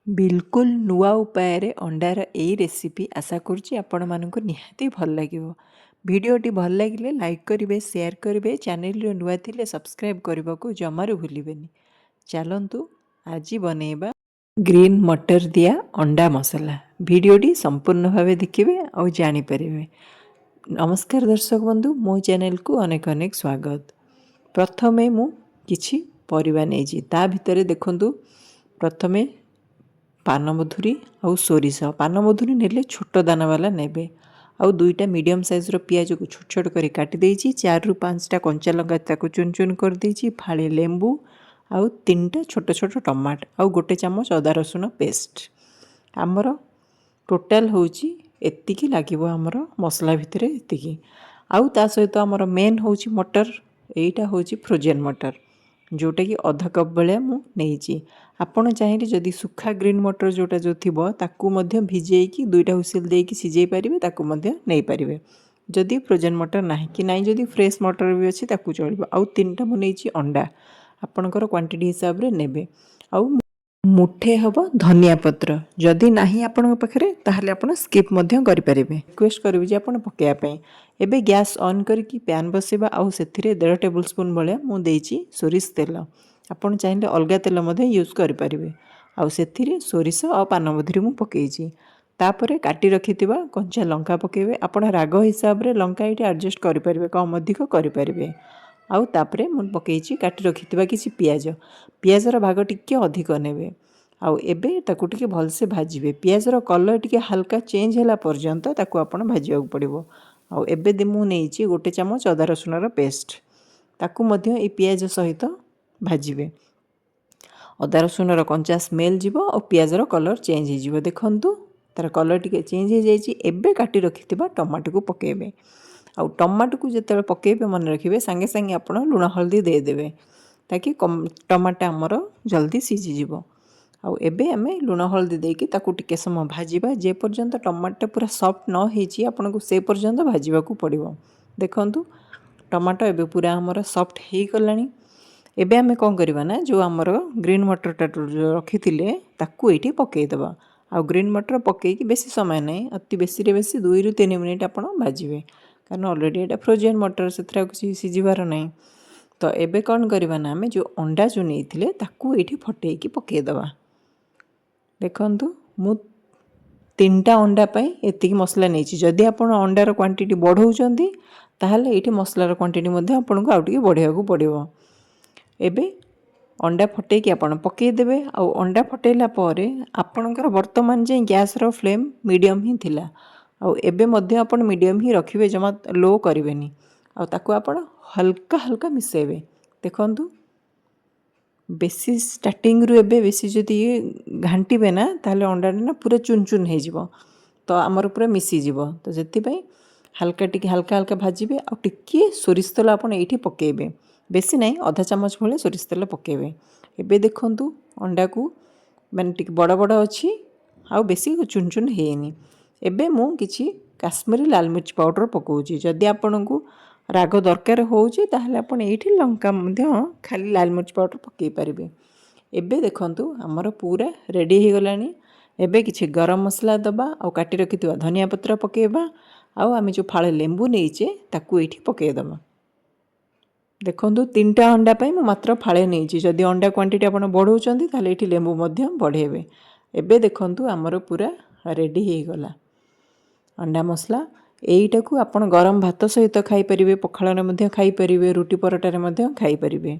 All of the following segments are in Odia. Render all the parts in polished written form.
ବିଲକୁଲ ନୂଆ ଉପାୟରେ ଅଣ୍ଡାର ଏଇ ରେସିପି ଆଶା କରୁଛି ଆପଣମାନଙ୍କୁ ନିହାତି ଭଲ ଲାଗିବ। ଭିଡ଼ିଓଟି ଭଲ ଲାଗିଲେ ଲାଇକ୍ କରିବେ, ସେୟାର କରିବେ। ଚ୍ୟାନେଲରେ ନୂଆ ଥିଲେ ସବସ୍କ୍ରାଇବ୍ କରିବାକୁ ଜମାରୁ ଭୁଲିବେନି। ଚାଲନ୍ତୁ, ଆଜି ବନେଇବା ଗ୍ରୀନ୍ ମଟର ଦିଆ ଅଣ୍ଡା ମସଲା। ଭିଡ଼ିଓଟି ସମ୍ପୂର୍ଣ୍ଣ ଭାବେ ଦେଖିବେ ଆଉ ଜାଣିପାରିବେ। ନମସ୍କାର ଦର୍ଶକ ବନ୍ଧୁ, ମୋ ଚ୍ୟାନେଲକୁ ଅନେକ ଅନେକ ସ୍ୱାଗତ। ପ୍ରଥମେ ମୁଁ କିଛି ପରିବା ନେଇଛି। ତା ଭିତରେ ଦେଖନ୍ତୁ, ପ୍ରଥମେ ପାନମଧୁରୀ ଆଉ ସୋରିଷ। ପାନମଧୁରୀ ନେଲେ ଛୋଟ ଦାନାବାଲା ନେବେ। ଆଉ ଦୁଇଟା ମିଡ଼ିୟମ୍ ସାଇଜ୍ର ପିଆଜକୁ ଛୋଟ ଛୋଟ କରି କାଟି ଦେଇଛି। ଚାରିରୁ ପାଞ୍ଚଟା କଞ୍ଚା ଲଙ୍କା, ତାକୁ ଚୁନ ଚୁନ କରିଦେଇଛି। ଫାଳେ ଲେମ୍ବୁ ଆଉ ତିନିଟା ଛୋଟ ଛୋଟ ଟମାଟୋ ଆଉ ଗୋଟେ ଚାମଚ ଅଦା ରସୁଣ ପେଷ୍ଟ। ଆମର ଟୋଟାଲ୍ ହେଉଛି ଏତିକି ଲାଗିବ, ଆମର ମସଲା ଭିତରେ ଏତିକି। ଆଉ ତା ସହିତ ଆମର ମେନ୍ ହେଉଛି ମଟର। ଏଇଟା ହେଉଛି ଫ୍ରୋଜେନ୍ ମଟର, ଯେଉଁଟାକି ଅଧ କପ୍ ଭଳିଆ ମୁଁ ନେଇଛି। ଆପଣ ଚାହିଁଲେ ଯଦି ଶୁଖା ଗ୍ରୀନ୍ ମଟର ଯେଉଁଟା ଯେଉଁ ଥିବ, ତାକୁ ମଧ୍ୟ ଭିଜେଇକି ଦୁଇଟା ହୁଇସିଲ୍ ଦେଇକି ସିଝେଇ ପାରିବେ, ତାକୁ ମଧ୍ୟ ନେଇପାରିବେ। ଯଦି ଫ୍ରୋଜେନ୍ ମଟର ନାହିଁ କି ନାହିଁ, ଯଦି ଫ୍ରେଶ୍ ମଟର ବି ଅଛି, ତାକୁ ଚଳିବ। ଆଉ ତିନିଟା ମୁଁ ନେଇଛି ଅଣ୍ଡା, ଆପଣଙ୍କର କ୍ୱାଣ୍ଟିଟି ହିସାବରେ ନେବେ। ଆଉ ମୁଠେ ହେବ ଧନିଆ ପତ୍ର। ଯଦି ନାହିଁ ଆପଣଙ୍କ ପାଖରେ, ତାହେଲେ ଆପଣ ସ୍କିପ୍ ମଧ୍ୟ କରିପାରିବେ। ରିକ୍ୱେଷ୍ଟ କରିବି ଯେ ଆପଣ ପକାଇବା ପାଇଁ। ଏବେ ଗ୍ୟାସ୍ ଅନ୍ କରିକି ପ୍ୟାନ୍ ବସେଇବା ଆଉ ସେଥିରେ 1.5 ଟେବୁଲ୍ ସ୍ପୁନ୍ ଭଳିଆ ମୁଁ ଦେଇଛି ସୋରିଷ ତେଲ। ଆପଣ ଚାହିଁଲେ ଅଲଗା ତେଲ ମଧ୍ୟ ୟୁଜ୍ କରିପାରିବେ। ଆଉ ସେଥିରେ ସୋରିଷ ଆଉ ପାନମଧୁରୀ ମୁଁ ପକାଇଛି। ତାପରେ କାଟି ରଖିଥିବା କଞ୍ଚା ଲଙ୍କା ପକାଇବେ। ଆପଣ ରାଗ ହିସାବରେ ଲଙ୍କା ଏଇଠି ଆଡ଼ଜଷ୍ଟ କରିପାରିବେ, କମ୍ ଅଧିକ କରିପାରିବେ। ଆଉ ତାପରେ ମୁଁ ପକାଇଛି କାଟି ରଖିଥିବା କିଛି ପିଆଜ। ପିଆଜର ଭାଗ ଟିକେ ଅଧିକ ନେବେ। ଆଉ ଏବେ ତାକୁ ଟିକେ ଭଲସେ ଭାଜିବେ। ପିଆଜର କଲର୍ ଟିକେ ହାଲକା ଚେଞ୍ଜ ହେଲା ପର୍ଯ୍ୟନ୍ତ ତାକୁ ଆପଣ ଭାଜିବାକୁ ପଡ଼ିବ। ଆଉ ଏବେ ମୁଁ ନେଇଛି ଗୋଟେ ଚାମଚ ଅଦା ରସୁଣର ପେଷ୍ଟ, ତାକୁ ମଧ୍ୟ ଏଇ ପିଆଜ ସହିତ ଭାଜିବେ। ଅଦା ରସୁଣର କଞ୍ଚା ସ୍ମେଲ୍ ଯିବ ଆଉ ପିଆଜର କଲର୍ ଚେଞ୍ଜ ହେଇଯିବ। ଦେଖନ୍ତୁ, ତା'ର କଲର୍ ଟିକେ ଚେଞ୍ଜ ହେଇଯାଇଛି। ଏବେ କାଟି ରଖିଥିବା ଟମାଟୋକୁ ପକାଇବେ। ଆଉ ଟମାଟୋକୁ ଯେତେବେଳେ ପକାଇବେ, ମନେ ରଖିବେ, ସାଙ୍ଗେ ସାଙ୍ଗେ ଆପଣ ଲୁଣ ହଳଦୀ ଦେଇଦେବେ, ତାକି ଟମାଟୋ ଆମର ଜଲ୍ଦି ସିଝିଯିବ। ଆଉ ଏବେ ଆମେ ଲୁଣ ହଳଦୀ ଦେଇକି ତାକୁ ଟିକେ ସମୟ ଭାଜିବା। ଯେ ପର୍ଯ୍ୟନ୍ତ ଟମାଟୋଟା ପୁରା ସଫ୍ଟ ନ ହେଇଛି, ଆପଣଙ୍କୁ ସେ ପର୍ଯ୍ୟନ୍ତ ଭାଜିବାକୁ ପଡ଼ିବ। ଦେଖନ୍ତୁ, ଟମାଟୋ ଏବେ ପୁରା ଆମର ସଫ୍ଟ ହେଇଗଲାଣି। ଏବେ ଆମେ କ'ଣ କରିବା ନା, ଯେଉଁ ଆମର ଗ୍ରୀନ୍ ମଟରଟା ଯେଉଁ ରଖିଥିଲେ, ତାକୁ ଏଇଠି ପକାଇଦେବା। ଆଉ ଗ୍ରୀନ୍ ମଟର ପକାଇକି ବେଶୀ ସମୟ ନାହିଁ, ଅତି ବେଶୀରେ ବେଶୀ 2ରୁ 3 ମିନିଟ୍ ଆପଣ ଭାଜିବେ, କାରଣ ଅଲରେଡ଼ି ଏଇଟା ଫ୍ରୋଜେନ୍ ମଟର, ସେଥିରେ ଆଉ କିଛି ସିଝିବାର ନାହିଁ। ତ ଏବେ କ'ଣ କରିବା ନା, ଆମେ ଯେଉଁ ଅଣ୍ଡା ଯେଉଁ ନେଇଥିଲେ, ତାକୁ ଏଇଠି ଫଟେଇକି ପକାଇଦେବା। ଦେଖନ୍ତୁ, ମୁଁ ତିନିଟା ଅଣ୍ଡା ପାଇଁ ଏତିକି ମସଲା ନେଇଛି। ଯଦି ଆପଣ ଅଣ୍ଡାର କ୍ୱାଣ୍ଟିଟି ବଢ଼ାଉଛନ୍ତି, ତାହେଲେ ଏଇଠି ମସଲାର କ୍ୱାଣ୍ଟିଟି ମଧ୍ୟ ଆପଣଙ୍କୁ ଆଉ ଟିକେ ବଢ଼ାଇବାକୁ ପଡ଼ିବ। ଏବେ ଅଣ୍ଡା ଫଟେଇକି ଆପଣ ପକାଇଦେବେ। ଆଉ ଅଣ୍ଡା ଫଟେଇଲା ପରେ ଆପଣଙ୍କର ବର୍ତ୍ତମାନ ଯାଏଁ ଗ୍ୟାସ୍ର ଫ୍ଲେମ୍ ମିଡ଼ିୟମ୍ ହିଁ ଥିଲା, ଆଉ ଏବେ ମଧ୍ୟ ଆପଣ ମିଡ଼ିୟମ୍ ହିଁ ରଖିବେ, ଜମା ଲୋ କରିବେନି। ଆଉ ତାକୁ ଆପଣ ହାଲକା ହାଲକା ମିଶାଇବେ। ଦେଖନ୍ତୁ, ବେଶୀ ଷ୍ଟାର୍ଟିଂରୁ ଏବେ ବେଶୀ ଯଦି ଘାଣ୍ଟିବେ ନା, ତାହେଲେ ଅଣ୍ଡାଟା ନା ପୁରା ଚୁନ ଚୁନ ହେଇଯିବ, ତ ଆମର ପୁରା ମିଶିଯିବ। ତ ସେଥିପାଇଁ ହାଲକା ଟିକେ ହାଲକା ହାଲକା ଭାଜିବେ। ଆଉ ଟିକିଏ ସୋରିଷ ତେଲ ଆପଣ ଏଇଠି ପକାଇବେ, ବେଶୀ ନାହିଁ, ଅଧା ଚାମଚ ଭଳିଆ ସୋରିଷ ତେଲ ପକାଇବେ। ଏବେ ଦେଖନ୍ତୁ, ଅଣ୍ଡାକୁ ମାନେ ଟିକେ ବଡ଼ ବଡ଼ ଅଛି ଆଉ ବେଶୀ ଚୁନ ଚୁନ ହେଇନି। ଏବେ ମୁଁ କିଛି କାଶ୍ମୀରୀ ଲାଲ ମିର୍ଚ୍ଚ ପାଉଡ଼ର ପକାଉଛି। ଯଦି ଆପଣଙ୍କୁ ରାଗ ଦରକାର ହେଉଛି, ତାହେଲେ ଆପଣ ଏଇଠି ଲଙ୍କା ମଧ୍ୟ ଖାଲି ଲାଲ ମିର୍ଚ୍ଚ ପାଉଡ଼ର ପକାଇ ପାରିବେ। ଏବେ ଦେଖନ୍ତୁ, ଆମର ପୁରା ରେଡ଼ି ହେଇଗଲାଣି। ଏବେ କିଛି ଗରମ ମସଲା ଦେବା ଆଉ କାଟି ରଖିଥିବା ଧନିଆ ପତ୍ର ପକାଇବା। ଆଉ ଆମେ ଯେଉଁ ଫାଳେ ଲେମ୍ବୁ ନେଇଛେ, ତାକୁ ଏଇଠି ପକାଇଦେବା। ଦେଖନ୍ତୁ, ତିନିଟା ଅଣ୍ଡା ପାଇଁ ମୁଁ ମାତ୍ର ଫାଳେ ନେଇଛି। ଯଦି ଅଣ୍ଡା କ୍ୱାଣ୍ଟିଟି ଆପଣ ବଢ଼ାଉଛନ୍ତି, ତାହେଲେ ଏଇଠି ଲେମ୍ବୁ ମଧ୍ୟ ବଢ଼େଇବେ। ଏବେ ଦେଖନ୍ତୁ, ଆମର ପୁରା ରେଡ଼ି ହେଇଗଲା ଅଣ୍ଡା ମସଲା। ଏଇଟାକୁ ଆପଣ ଗରମ ଭାତ ସହିତ ଖାଇପାରିବେ, ପଖାଳରେ ମଧ୍ୟ ଖାଇପାରିବେ, ରୁଟି ପରଟାରେ ମଧ୍ୟ ଖାଇପାରିବେ।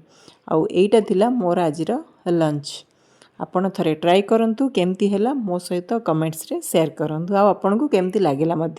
ଆଉ ଏଇଟା ଥିଲା ମୋର ଆଜିର ଲଞ୍ଚ। ଆପଣ ଥରେ ଟ୍ରାଏ କରନ୍ତୁ, କେମିତି ହେଲା ମୋ ସହିତ କମେଣ୍ଟସରେ ସେୟାର କରନ୍ତୁ ଆଉ ଆପଣଙ୍କୁ କେମିତି ଲାଗିଲା ମଧ୍ୟ।